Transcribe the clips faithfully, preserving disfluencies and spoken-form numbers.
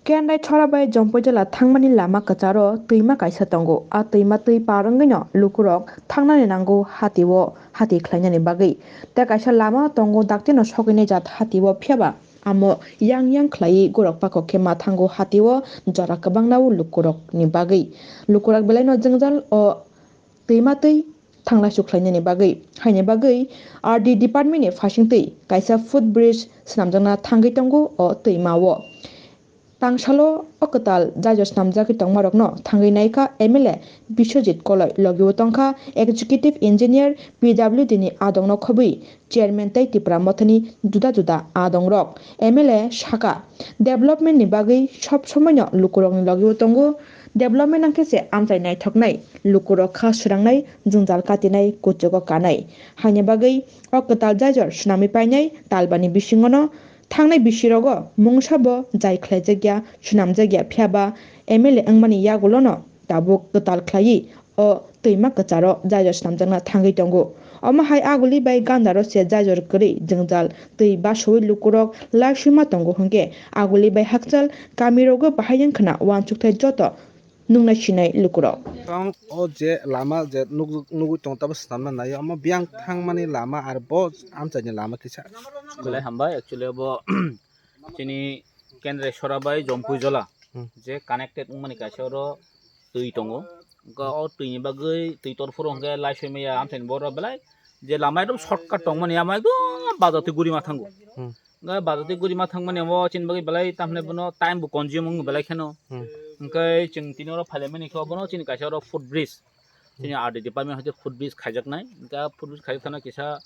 Kendai Chora bai Jompuijala thangmani lama kwcharo twima kaisa tongo. A twima twi par wngwino lukurok thangnani nango hatio hati khlainani bagwi. Tei kaisa lama tongo daktino sogwini jat hatio, phiyaba amo yang yang khlaiwi gorok pakhok khe ma thango hatio jora kwbangna o lukurokni bagwi. Lukurok belaino jwngjal o twima twi thanglaisu khlainani bagwi. Haini bagwi R D department ni phasingtwi kaisa footbridge swnamjakna thangwi tongo o twima o. Tangsalo o kwtal jaijo swnamjagwi tongmarokno thangwi naikha M L A Biswajit Koloi, logi o tongkha Executive Engineer P W D ni adongno khobwi Chairman tei Tipra Mothani juda juda adongrok. M L A saka, development ni bagwi sob somoino lukurokni logi o tongo, development wngkhe se amchai naithoknai, lukurok kha swrangnai, jwngjal katinai, kuchugo kanai. Haini bagwi o kwtal jaijor swnamwi painai talbani bisingono thangnai bisirogo mungsa bo jai khlaijakya, swnamjakya, phiyaba M L A wngmani yagulono tabuk kwtal khlaiwi o twima kwcharo jaijor swnamjakna thangwi tongo. Omo hai aguli bai gandaro se jaijor kwrwi jwngjal twi basowi lukurok laisima tongo hwnkhe aguli bai hakchal kamirogo bahai wngkhwna uansukthai joto nungnai sinai lukurok. Tang o je lama je nugwi, nugwi tong tabo swnamna naio, omo biyang thangmani lama ar bo amchaini lama kisa. Belai hambai, actually bo chini Kendrai Sora bai Jompuijala Hmm. je connected wngmani kaisa oro twi tongo. Wngkha o twini bagwi twi torphuru hwnkhe laisoi maya amchaini borok belai je lama ekdom shortcut tongmani, ama ekdom bazar twi guri ma thango. Hmm. Wngkha bazar twi guri ma thangmani amo chini bagwi belai tamhinai bono time bo consume wng belai kheno. Hmm. Hwnkhe chwng tini oro phailaimani khe obono chini kaisa oro foot bridge. Chini R D department hoite foot bridge khaijaknai. Hwnkhe foot bridge khaijak thana kisa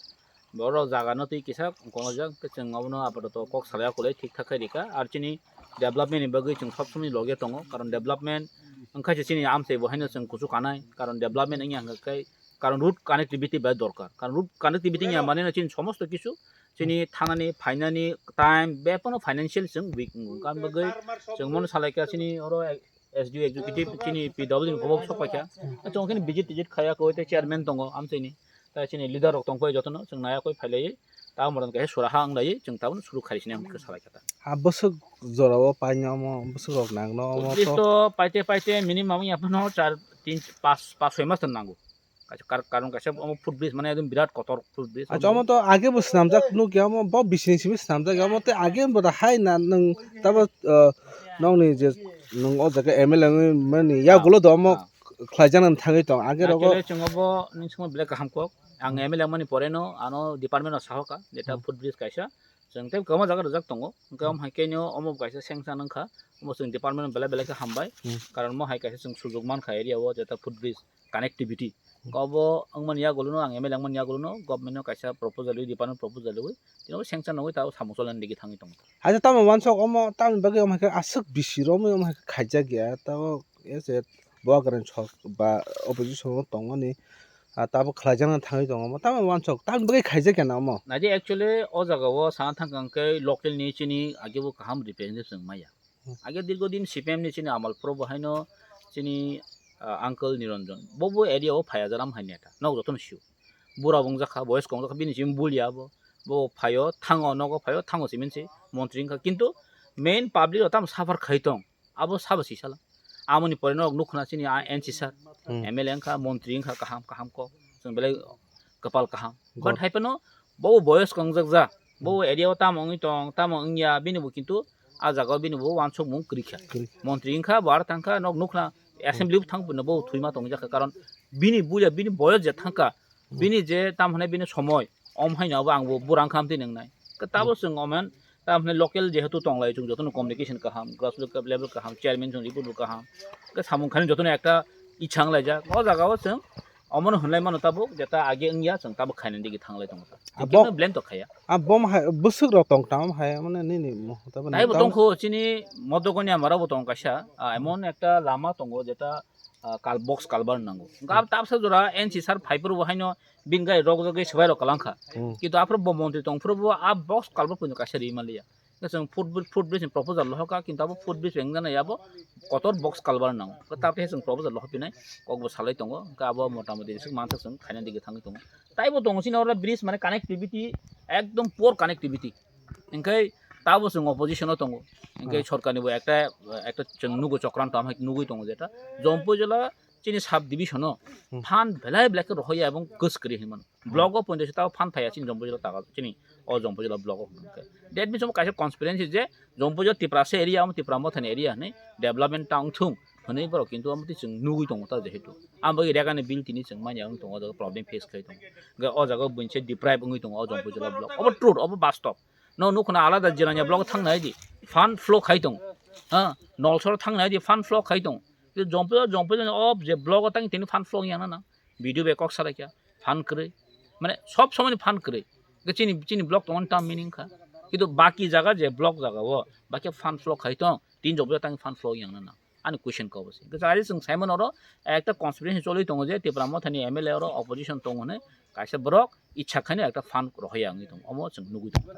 borok jaga no twi kisa konojak, hwnkhe chwng obono apatoto kok salai ya kwlai thik thak khai rikha. Ar chini development ni bagwi chwng sob somoi loge tongo, karon development wngkha se chini amchai bo haino chwng kuchuk kanai, karon development wngya hwnkhe karon road connectivity bai dorkar, karon road connectivity wngya mane no chini somosto kisu chini thanani, phainani, time, bepano financial chwng weak wngo. Hwnkhe ang bagwi chwng mano salaikha chini oro S D O executive chini P W ni kobok sok paikha. Chwng khe visit tijit khaiya koi tei chairman tongo amchaini. Tai chini leader rok tongpai jotono chwng naya koi phailaiwi. Ta moron kaisa sura ha wnglaiwi chwng tabuk suru kharisini ang salaikha ta. Ha bwswk jorao paino omo, bwswk rok nangno omo Police to. To paite paite minimum wngya phano char, tin, pas, pas, soi mas to nango. Kaisa kar-, karon kaisa omo foot bridge mane ekdom birat kotor foot bridge. Acha, omo to age bo swnamjak nukya, omo bo bising simi swnamjak ya, omo tei age bo da hai na nwng tabo, uh, nokni je nwng o jaga M L A wngwi mani yagulo do omo Ah. khlaijaknani thangwi tong age rogo. Actually, chwng obo nini swngma belai kaham kok. Ang Hmm. M L A wngmani pore no ano department o sahoka, jeta Hmm. foot bridge kaisa. Chwng tei kwbangma jaga rijak tongo. Hwnkhe Hmm. omo hai khe no omo kaisa sanction wngkha. Omo chwng department belai belai khe hambai. Hmm. Karon omo hai kaisa chwng sujok mankha area o jeta foot bridge connectivity. Hmm. Obo wngmani yagulo no ang M L A wngmani yagulo no government no kaisa proposal rwi, department proposal rwi. Tini obo sanction wngwi tabuk samung cholnani digi thangwi tongo. Acha tamo wansok omo tamni bagwi omo hai khe aswk bisi romwi omo hai khe khaijak ya. Tamo ese Bubagrani sok ba opposition o tongmani, ah, tabuk khlaijaknani thangwi tongo omo. Tamo wansok tamni bagwi khaijak ya na omo? Naidi actually o jaga o sana thangkha hwnkhe local ni chini age bo kaham representative chwng maya. Hmm. Age dirgo din C P M ni chini amal phuru bo haino chini, ah, uncle Niranjan. Bo bo area o phaiya jaram hai neta. Nok jotono sio. Bura bo wngjakha, boyes kong jakha, bini chini bulia bo. Bo phaio, thango, nogo phaio, thango simi se montri wngkha. Kintu main public o tamo suffer khai tong. Abo sabo sisala. Amoni pore nok nukhna chini a N C sir. Hmm. M L A wngkha, montri wngkha, kaham, kaham kok. Chwng belai kwpal kaham. But God. Hai phano bo boyes kong jak ja. Bo area o tamo wngwi tong, tamo wngya, bini bo kintu a jaga o bini bo wansukmung kwrwi kha. Kwrwi. Montri wngkha, bo aro thangkha, nok nukhna, assembly bo thang phano bo thwima tong jakha, karon bini buya, bini boyos je thangkha, Hmm. bini je tam hwnai bini somoi, om haino abo ang bo bura wngkha amtwi nwngnai. Khe tabo Hmm. chwng omen, tam hwnai local jehetu tonglai chwng jotono communication kaham, grassroots level kaham, chairman chwng report bo kaham. Khe samung khaino jotono ekta ichha wnglaijak. O jaga o chwng omono hwnlai mano tabuk, jeta age wngya chwng tabuk khainani digi thanglai tongo ta. Abo Chwng khe blame to khaiya. A bom hai bwswk rok tong tamo hai mane nini mo-, tabani Taibo tamo tongkho chini Modogoni amara bo tong kaisa, ah, emon ekta lama tongo jeta, ah, kal-, box culvert nango. Hwnkhe Hmm. tabsa jora N C sir phaiphuru bo haino bini gai rok jagwi swbai rok kalangkha. Hmm. Kintu aphuru bo montri tongphuru bo a box culvert puino kaisa ri manliya. Hwnkhe chwng foot bri-, foot bridge ni proposal lohoka, kintu abo foot bridge wngjaknai abo kotor box culvert nango. Hwnkhe tabukhe chwng proposal lohopinai kokbo salai tongo. Hwnkhe abo motamoti jeswk manthok chwng khaina digi thangwi tongo. Taibo tongo chini oro bridge mane connectivity ekdom poor connectivity. Hwnkhe Tabo chwng opposition o tongo. Hwnkhe Hmm. sorkarni bo ekta, ekta chwng nugo chokranto, amhai nugwi tongo jeta Jampui jila chini sub division o Hmm. fund belai belai khe rohorya ebong kwskwrwi hinwi mano. Hmm. Block o poito se tabo fund phaiya chini Jampui jila taga chini o Jampui jila block o hwnkhe. That means omo kaisa conspiracy je Jampui jila Tiprasa area, omo Tipra Mothani area hinwi development ta wngthung hinwi borok kintu omo twi chwng nugwi tongo ta jehetu. Amo bagwi regani bill tini chwng manya wng tongo, o jaga problem face khai tongo. Hwnkhe o jaga o buinse deprive wngwi tongo o Jampui jila block. Obo truth, obo bastob. No nukho na alada jiranya block thang nai di, fund flow khai tong. Ha, Nolsor thang nai di, fund flow khai tong. Khe Jampui, Jampui o je block o tang tini fund flow yang na. B D O bai kok salai kha, fund kwrwi. Mane sob somoi ni fund kwrwi. Khe chini, chini block tong tam meaning kha. Kintu baki jaga je block jaga o, baki fund flow khai tong, tin Jampui tang fund flow yang na. Ani question ko bo se. Hwnkhe jari chwng saimano oro ekta conspiracy choli tongo je Tipra Mothani M L A oro opposition tongo hinwi kaisa borok ichha khaino ekta fund rohorya wngwi tongo. Omo chwng nugwi tongo.